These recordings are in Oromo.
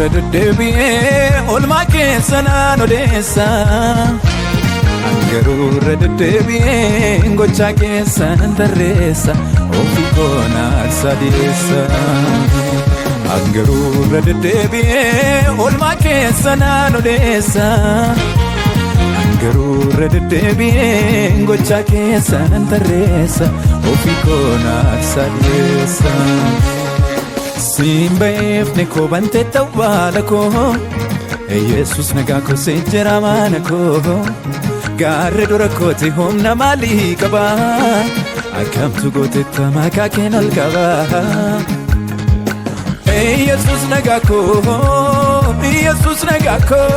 Irra deddeebi'ee oolmaa keessa naan odeessa. Garuu irra deddeebi'ee gochaa keessa nan tarreessa. Ofii koo naarsaa dhiyeessa. Garuu irra deddeebi'ee oolmaa keessa naan odeessa. Garuu irra deddeebi'ee gochaa keessa nan tarreessa. Ofii koo naarsaa dhiyeessa. Siin beefne koo bantee tawwaala koo, Yesus nagaa koo see jira mana koo. Gaarri dura kooti humna maalii qaba? Akkamtu gooteetta maqaa keen ol qaba? Yesus nagaa koo, Yesus nagaa koo,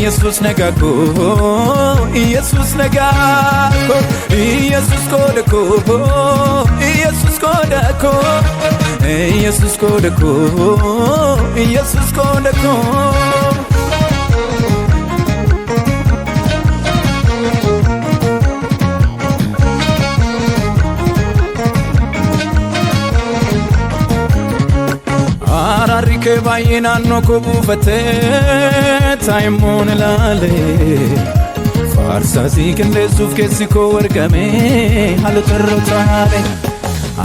Yesus nagaa koo, Yesus nagaa koo, Yesus kooda koo, Yesus kooda koo, Yesus kooda koo, Yesus kooda koo. Araarri kee baay'ee naannoo koo buufatee taa'immoon ilaale. Faarsaa sii qindeessuuf keessi koo argame haalota irra taale.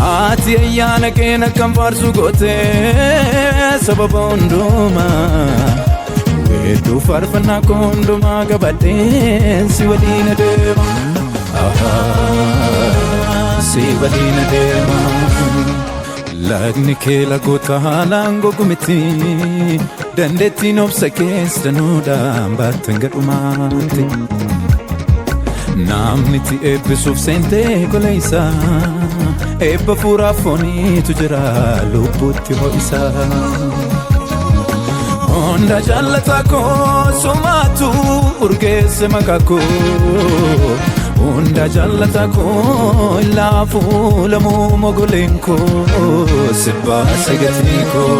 Ati ayyaana keen akkam faarsu gootee sababa hundumaa. Weedduu faarfannaa koo hundumaa qabadhee si waliin adeema. Si waliin adeema. Lagni kee lagoota haalaan gogu miti. Dandeettiin obsa kees danuudhaan baattan gadhumaatti. Namni ti eebbisuuf seentee gola isaa, eebba fuuraaf fooniitu jira lubbuutti ho'isaa. Hunda jaallataa koo sumaatu urgeesse maqaa koo. Hunda jaallataa koo laafuu lamuu mogoleen koo si baase gatii koo.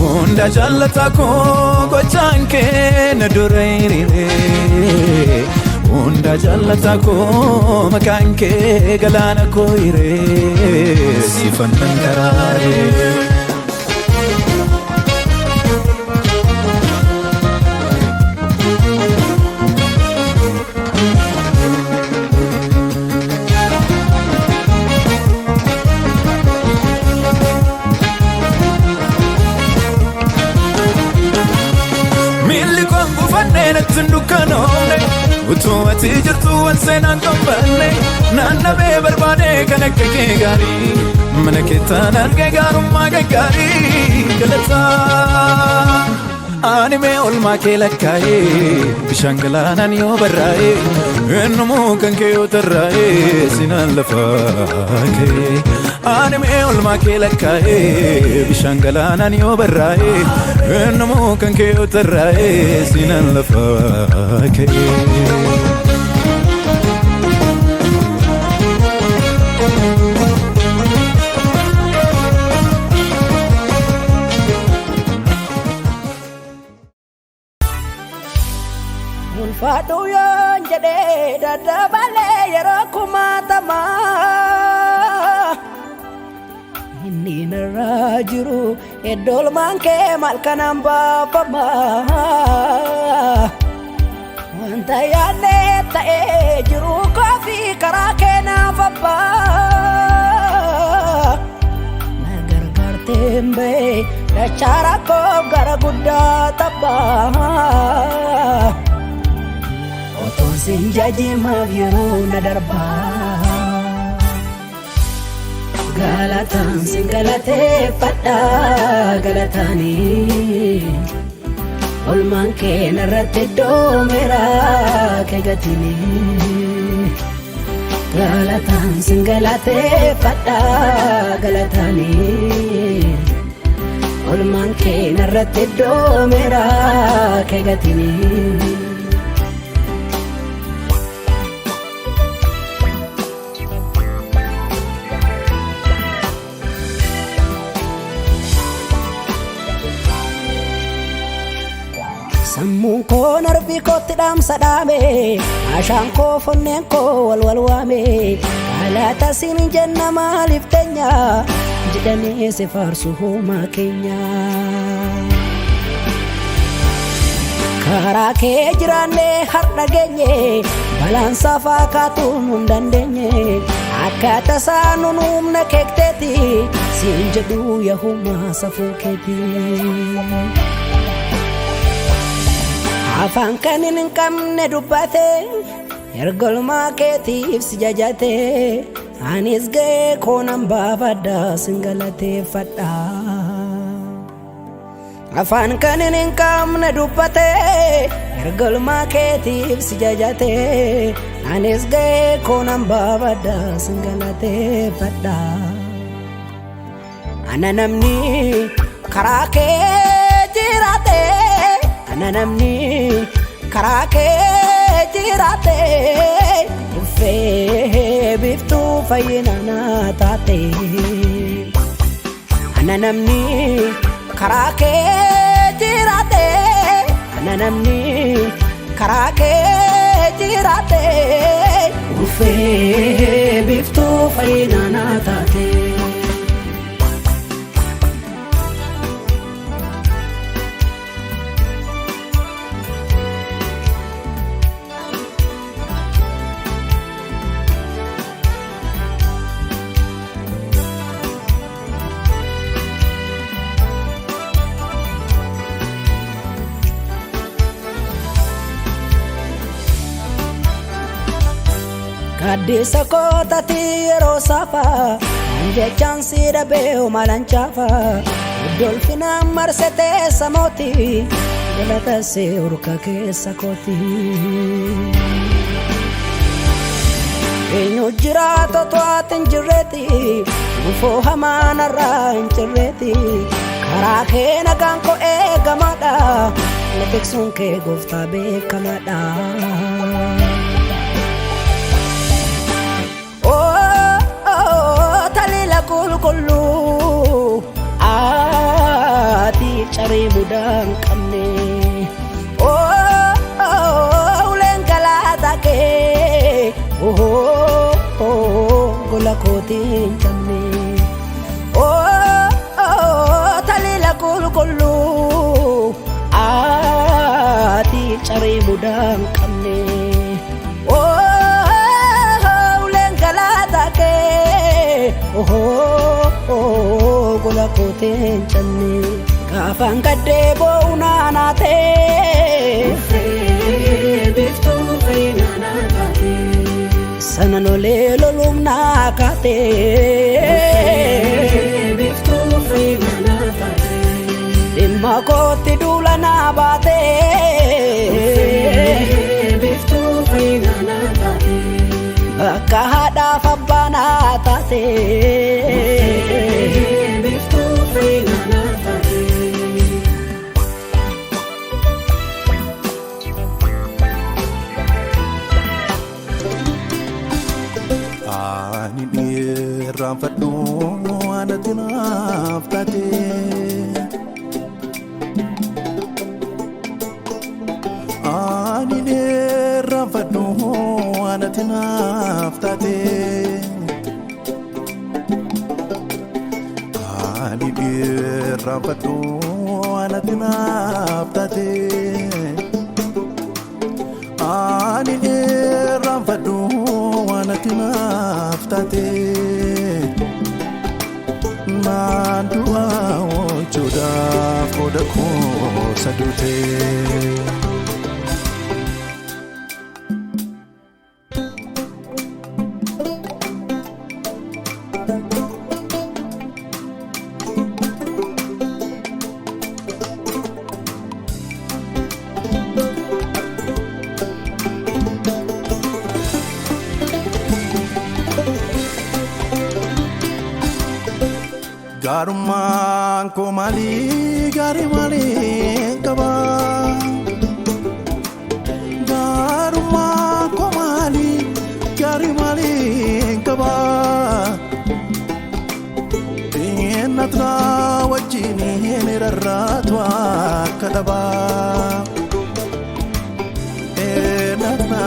Hunda jaallataa koo gochaan kee na dura hiriiree. Hunda jaallataa koo maqaan kee galaana koo hiree sifannan daraaree. Miilli koon gufannee natti hin dukkanoofne, utuu ati jirtu waan seenaan qophaanne. Naannabee barbaade kan akka kee gaarii, mana keettaan argee gaarummaa gaggaarii galataa. Ani mee olmaa kee lakkaa'ee bishaan galaanaan yoo barraa'ee, eenyumuu kan kee yoo tarraa'ee sinaan lafaa kee. Ani mee olmaa kee lakkaa'ee bishaan galaanaan yoo barraa'ee, eenyumuu kan kee yoo tarraa'ee sinaan lafaa kee. Ulfaadhu yoon jedhee daddabalee yeroo kumaatamaa, inni narraa jiru iddoo olmaan kee maal kanaan baafama? Wanta yaadne ta'ee jiru koofi karaa kee naaf abbaa. Na gargaarteen ba'ee dachaa rakkoo gara guddaa tabbaa. Otoon sin jajimaaf yeroo na darbaa. Galataan sin galateeffadha galataanii. Olmaan kee narratti doomeera kee gatini. Galataan sin galateeffadha galataanii. Olmaan kee narratti doomeera kee gatini. Sammuun koo narbii kootti dhaamsa dhaame, ashaan koo fonneen koo wal wal waame. Haala Galata siin jenna maaliif teenya jedhanii si faarsu homaa keenya. Karaa kee jiraannee har'a geenye balaan safaa kaatuun hin dandeenye akka tasaa nun humna keekteeti siin jedhu yahumaa safuu keeti. Afaan kan hin qabne dubbate ergolmaa keetiif si jajate anis ga'ee koonan baafadha sin galateeffadha. Afaan kan hin qabne dubbate ergolmaa keetiif si jajate anis ga'ee koonan baafadha sin galateeffadha. Ana namni karaa kee jiraate ana namni karaa kee jiraate uffee biiftuu fayyina naa taate. Ana namni karaa kee jiraate ana namni karaa kee jiraate uffee biiftuu fayyina naa taate. Gaaddisa kootati yeroo saafaa jechaan si dhabee maalaan chaafa dolfinaan marsitee samooti galata see urka keessa kooti. Eenyu jiraata to'aati hin jirreeti gufuu hamaan irraa hin cirreeti karaa kee nagaan koo eegamaadha na tiksuun kee gooftaa beekamaadha. Talila qulqulluu ati caree mudaa hin qabne uleen galaata kee gola kootii hin cabne talila qulqulluu ati caree mudaa hin qabne uleen galaata kee gola kootii hin cabne gaafaan gaddee boo'u naanaatee. Biiftuu fayyina naa taate. Sana lolee loluun naa kaatee. Biiftuu fayyina naa taate. Dhimma kootti duula naa baatee. Biiftuu fayyina naa taate. Bakka haadhaaf abbaa naa taate. Biiftuu fayyina naa taate. Ani irraanfadhu anatti naaf taate. Ani irraanfadhu anatti naaf taate. Ani irraanfadhu anatti naaf taate. Ani irraanfadhu anatti naaf taate. Naan du'a oolchuudhaaf qooda koo saduute. Gaarummaan koo maalii gaarii maalii qaba? Gaarummaan koo maalii gaarii maalii qaba? Xinnatna wajjin rarraatu akka dhabaa. Xinnatna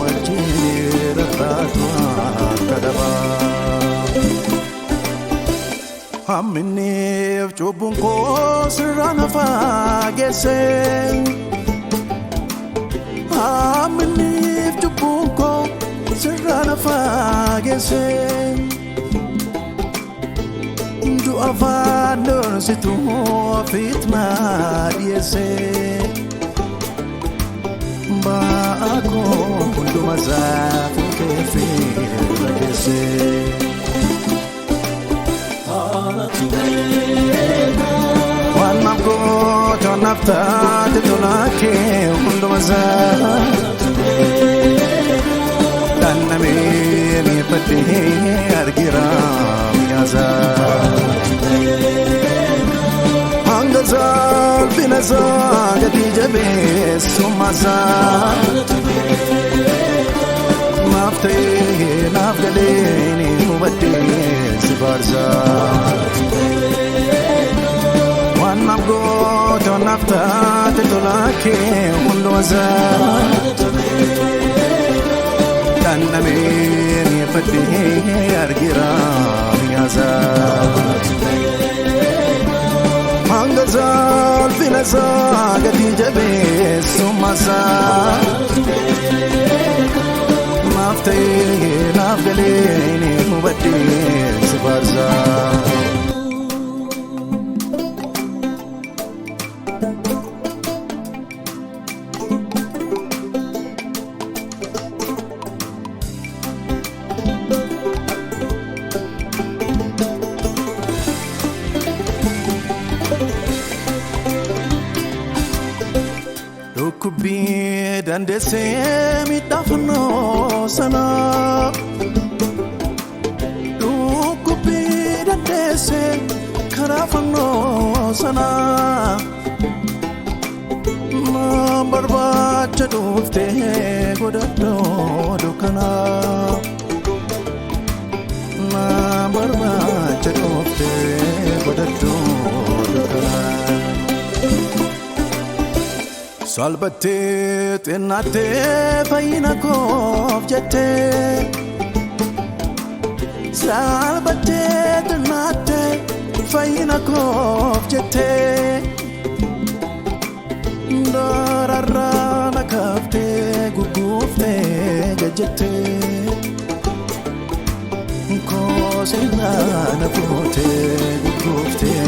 wajjin rarraatu akka dhabaa. Hamminniif cubbuun koo sirraa na fageesse. Hamminniif cubbuun koo sirraa na fageesse. Du'a afaan dhoorsitu ofiit na dhiyeesse. Ba'aa koo hunduma isaa fuutee fi irra geesse. Waan naaf goote naaf taate tolaa kee hunduma isaa. Dhandhamee mi'eeffadhee argeera mi'aasaa. Hanga salphina isaa gadi jabeessummaa isaa. Naaf ta'ee naaf galee ni hubadhee si faarsaa. Waan naaf goote waan naaf taate tolaa kee hunduma isaa. Dhandhamee mi'eeffadhee argeera mi'aasaa. Hanga salphina isaa gadi jabeessummaa isaa. Naaf ta'ee naaf galee ni hubadhee si faarsaa. Dhukkubbii dandeessee miidhaa sana. Dhukkubbii dandeessee karaa fannoo sana. Na barbaacha dhuftee godhadhoo dukkana. Na barbaacha dhuftee godhadhoo dukkana. Salphattee xinnaattee fayyina koof jettee. Salphattee xinnaattee fayyina koof jettee. Dararraa na kaaftee gugguuftee jajjattee. Koosirraa na fuutee gugguuftee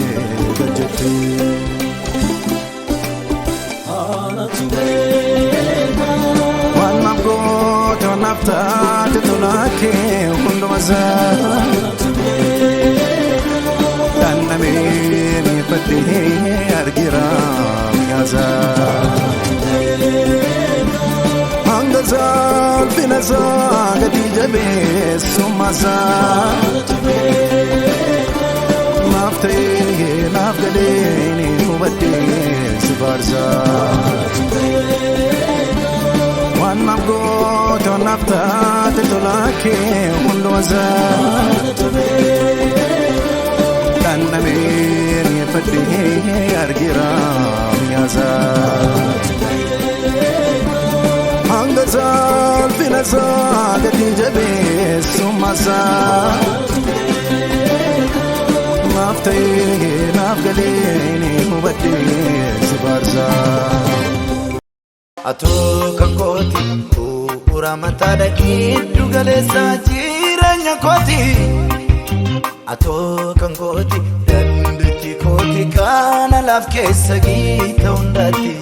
jajjattee. Waan naaf goote waan naaf taate tolaa kee hunduma isaa. Dhandhamee mi'eeffadhee argeera mi'aasaa. Hanga salphina isaa gadi jabeessummaa isaa. Naaf ta'ee naaf galee ni hubadhee si faarsaa. Waan naaf goote waan naaf taate tolaa kee hunduma isaa. Dhandhamee mi'eeffadhee argeera mi'aasaa. Hanga salphina isaa gadi jabeessummaa isaa. Naaf ta'ee naaf galee ni hubadhee si faarsaa. Atoo kan kooti bu'uura mataadha giddu galeessa jireenya kooti. Atoo kan kooti dandeettii kooti kana laaf keessa giita hundaati.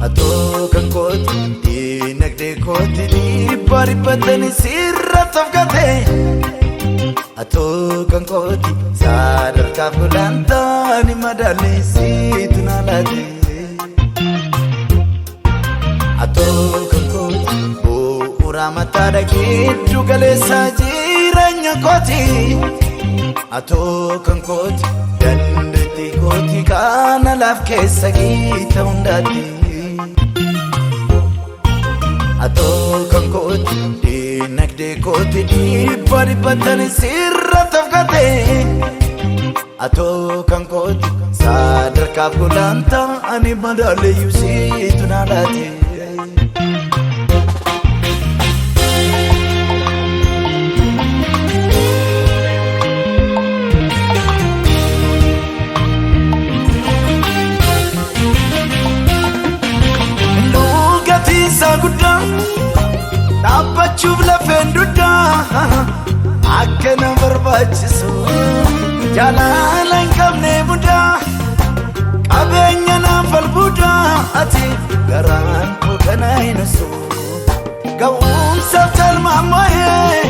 Atoo kan kooti diinagdee kooti dhiibbaa dhibbatanii sirra tofgate. Atoo kan kooti sadarkaaf gulantaan madaalli siitu na laate. Atoo kan kooti bu'uura mataadha giddu galeessa jireenya kooti. Atoo kan kooti dandeettii kooti kana laaf keessa giita hundaati. Atoo kan kooti diinagdee kooti dhiibbaa dhibbatanii sirra tofgate. Atoo kan kooti sadarkaaf gulantaa ani madaaleyyuu siitu na laate. barbaachisu. Jaalala hin qabne mudaa, qabeenya naaf albuudaa, ati garaan koo kana hin ibsu. Ga'umsaaf talmaama'ee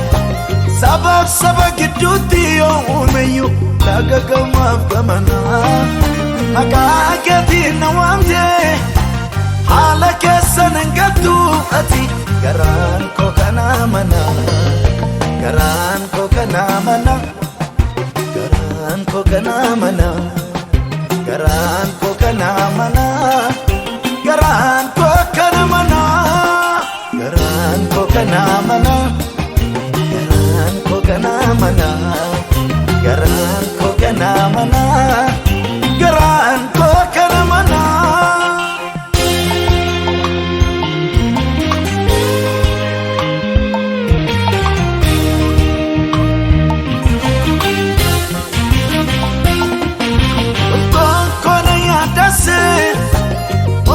sabaaf saba gidduutti yoo uumeyyuu laga gamaaf gamanaa. Maqaa keetiin na waamtee haala keessan hin gattu, ati garaan koo kana mana, garaan koo kana mana, garaan koo kana mana, garaan koo kana mana, garaan koo kana mana, garaan koo kana mana, garaan koo kana mana, garaan koo kana mana, garaan koo kana mana. Koona yaadase,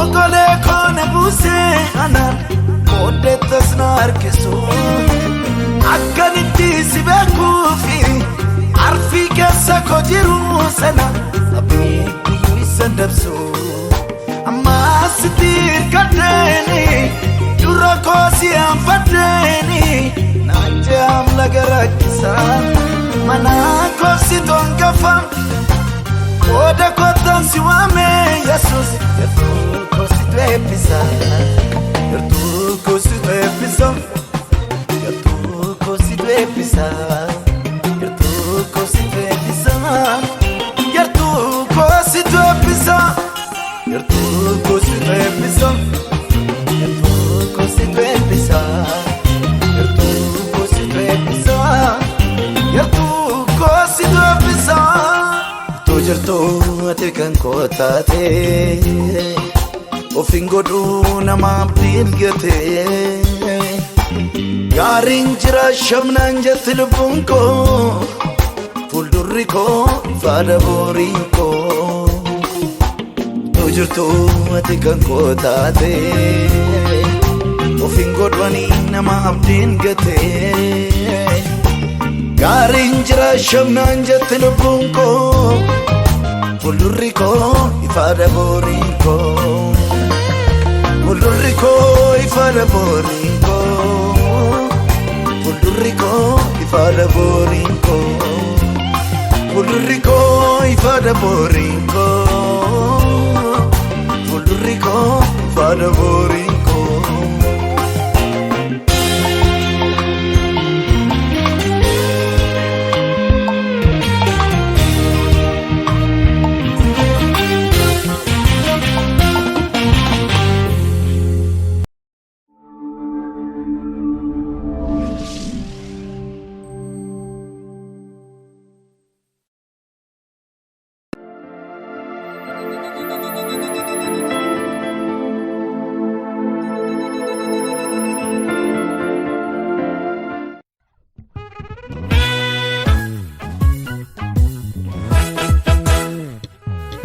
okolee koona buuse, anaan booddeettas na harkisu. Akkanitti si beekuufi arfii keessa koo jiru sana abiddiyyuu isa dabsu. Ammas sitti hirkadheeni dura koo si aanfadheeni naan je'am laga rakkisa mana koo si tongafa. Oda kottan si waame Yesus, yartuu koo situ eebbisa, yartuu koo situ eebbisa, yartuu koo situ eebbisa, yartuu koo situ eebbisa, yartuu koo situ eebbisa, yartuu koo situ eebbisa, yartuu koo situ eebbisa, yartuu koo situ eebbisa, yartuu koo situ eebbisa. Jirtu jirtu ati kan koo taate, ofiin godhuu nama abdiin gate. Gaariin jira shamnaan jetti lubbuun koo, fuuldurri koo ifaadha boriin koo. Jirtu jirtu ati kan koo taate, ofiin godhanii nama abdiin gate. Gaariin jira shamnaan jetti lubbuun koo, fuuldurri koo ifaadha boriin koo. Fuuldurri koo ifaadha boriin koo. Fuuldurri koo ifaadha boriin koo. Fuuldurri koo ifaadha boriin koo. Fuuldurri koo ifaadha boriin koo.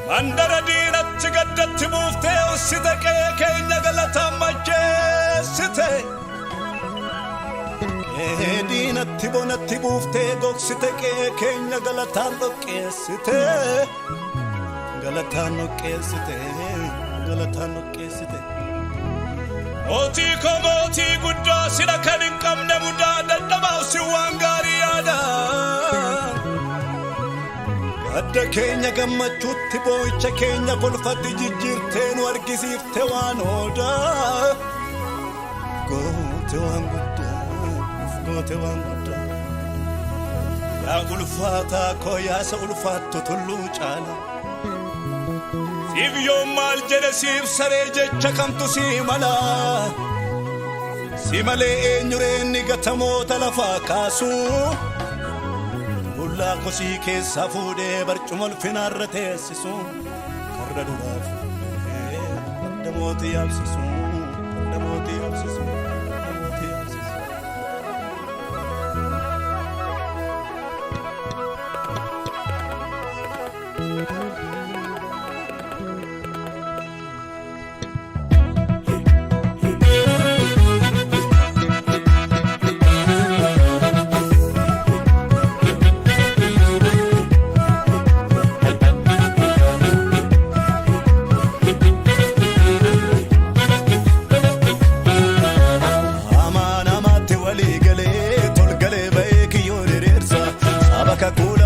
Mandara diinatti gaddatti buuftee ussite, qe'ee keenya galataan macheessite. Qe'ee diinatti bonatti buuftee gogsite, qe'ee keenya galataan dhoqqeessite. Galataan dhoqqeessite. Galataan dhoqqeessite. Mootii koo, mootii guddaa, sila kan hin qabne mudaa, dadhabaaf si waan gaarii yaada. Adda keenya gammachuutti, boo'icha keenya kolfatti jijjiirtee nu argisiifte waan hoodaa. Goote waan guddaa, goote waan guddaa. Yaa ulfaataa koo, yaasa ulfaattu tulluu caala. Siif yoon maal jedhe, siif saree jecha kamtu sii mala. Si malee eenyureen gatamoota lafaa kaasuu. Bullaa kosii keessaa fuudhee barcuma ulfinaarra teessisu. Karra duraa fuudhee farda mootii yaabsisu. Farda mootii yaabsisu. Farda mootii yaabsisu.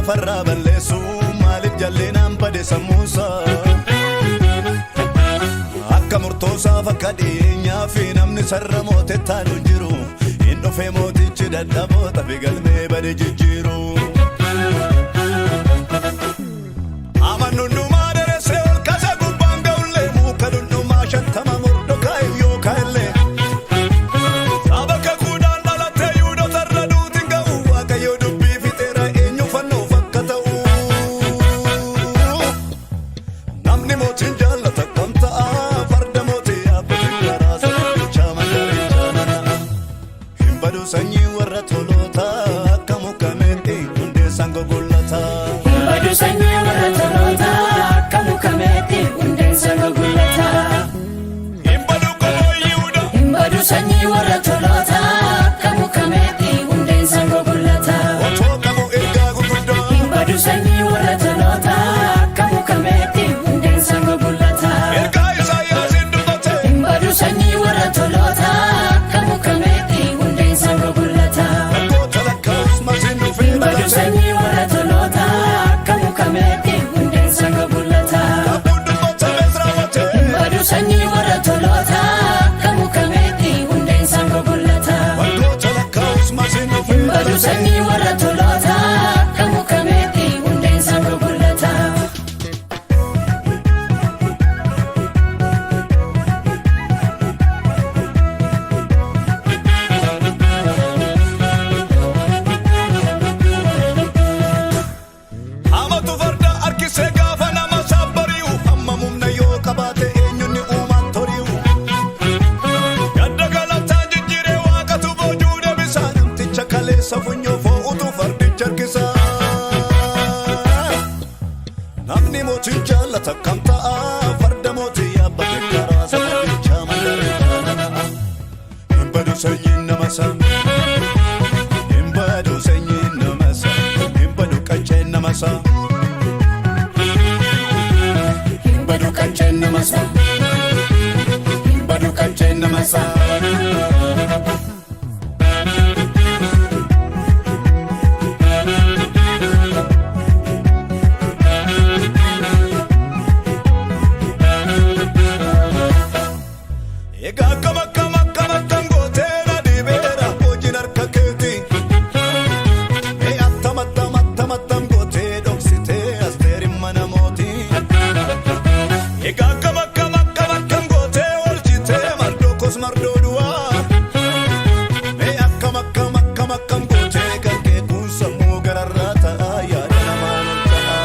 Lafarraa balleessu maaliif jallinaan bade sammuusaa akka murtoosaaf akka dhiyeenyaa fi namni sarara moote taanu jiru hin dhufee mootichi dadhaboota fi galmee bade jijjiiru. Amanundumaa dheeressee ol kaasa gubbaan ga'ullee muka dhundhumaa 50 mordokaa yookaan illee. Sabaka kudhaan dhalatee yuudota irra duutiin ga'u waaqayyo dubbii fixeera eenyu fannoof akka ta'u. Namni mootiin jaallata kam ta'a farda mootii yaabbate karaa sababicha magaricha nana'a. Hin badu sanyii warra toloota akka muka meexxii hundeessaan gogollata. Badu sanyii warra toloota akka muka meexxii hundeensa gogullata. Hin badu qomoo Yihudaa. Badu sanyii warra toloota akka muka meexxii hundeensa gogullata. Otoo qabu ergaa gurguddaa. Badu sanyii warra toloota akka muka meexxii hundeensa gogullata. Ergaa Isaayyaasiin dubbate. Badu sanyii warra toloota akka muka meexxii hundeensa gogullata. Dhaggoota lakkaa'us masiin dhufee Badu dhalate. sanyii warra toloota akka muka meexxii hundeensa gogullata. Abbuun dubbatames raawwate. Badu sanyii warra toloota akka muka meexxii hundeensa gogullata. Dhaggoota lakkaa'us masiin dhufee Badu dhalate. sanyii warra toloota akka muka meexxii hundeensa gogullata. Hamatu farda harkisee gaafa nama saabbari'u hamma humna yoo qabaate eenyuun ni uumaan tori'u. Gadda galataa jijjiiree waaqatu boojuu deebisa namticha kaleessa funyoo foo'utu fardicha harkisa. Namni mootiin jaallata kam ta'a farda mootii yaabbate karaa sababicha magariisa nana'a. Hin badu sanyiin nama sana. Hin badu sanyiin nama sana. Hin badu qacceen nama sana. Hin badu qacceen nama sana. Hin badu qacceen nama sana. Egaa akkam akkam akkam akkam gootee na dhibeera hojiin harka keeti. Mee attam attam attam attam gootee dhoksitee asteerin mana mootii. Egaa akkam akkam akkam akkam gootee oolchitee mardoo mardoo du'aa. Mee akkam akkam akkam akkam gootee gargee kun sammuu gararraa ta'a yaada namaan ol ta'a.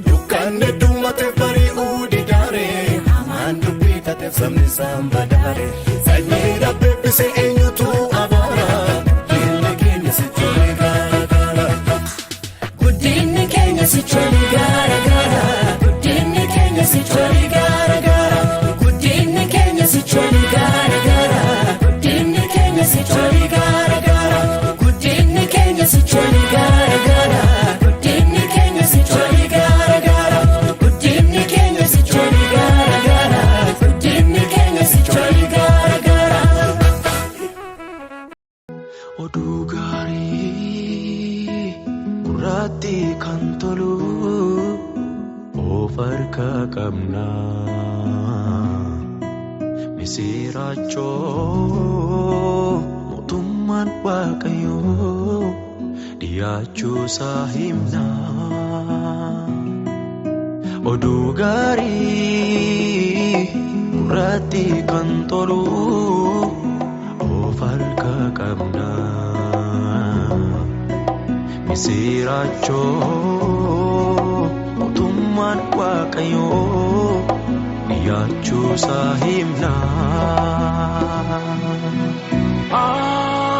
Dukkanni dhumate bari'uu didaaree hamaan dubbii tateef sabni isaan badaare. Sanyii dhabbeebbise eenyutu abaara? Guddinni keenya sichoolee gaara gaara. Guddinni keenya sichooli gaara gaara. Guddinni keenya sichooli gaara gaara. Guddinni keenya sichooli gaara gaara. Guddinni keenya sichooli gaara gaara. Guddinni keenya sichooli gaara gaara. Guddinni keenya sichooli gaara gaara. Guddinni keenya sichooli gaara gaara. Guddinni keenya sichooli gaara gaara. Oduu gaarii gurraatti kan tolu of harkaa qabna. Misiraachoo mootummaan Waaqayyoo dhiyaachuu isaa himna. Oduu gaarii gurraatti kan tolu of harkaa qabna. Misiraachoo mootummaan Waaqayyoo dhiyaachuu isaa himna.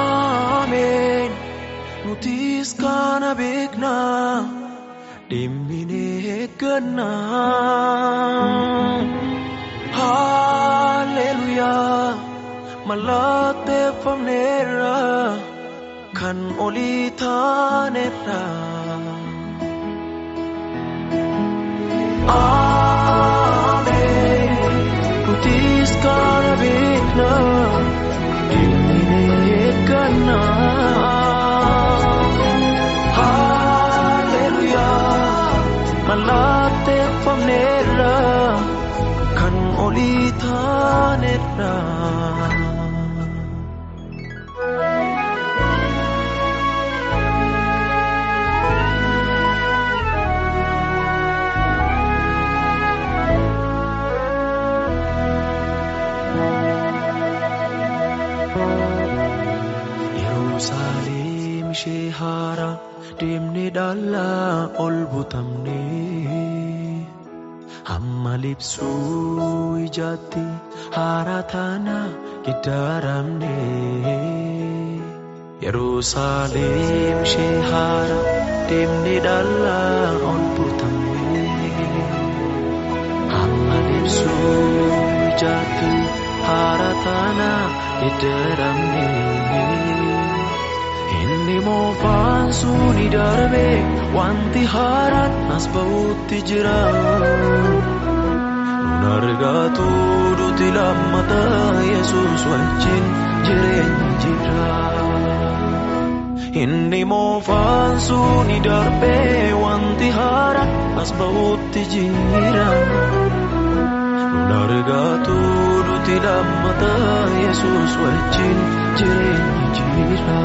Ameen. Nutis kana beekna dhimminee eegganna. Haalleluuyaa mallatteeffamneerra kan olii taanerra. Ameen. Nutis kana beekna dhimminee eegganna. Mallatteeffamneerra kan olii taanerra. Yerusaalem ishee haaraa deemnee dhaallaa ol butamne hamma libsuu ijaatti haaraa taana giddaaramne. Yerusaalem ishee haaraa deemnee dhaallaa ol butamne hamma libsuu ijaatti haaraa taana giddaaramne. Inni moofaan suni darbe wanti haaraan as ba'utti jira. Nun argatu duti lammata Yesuus wajjin jireenya jira. Inni moofaan suni darbe wanti haaraan as ba'utti jira. Nun argatu duti lammata Yesuus wajjin jireenya jira.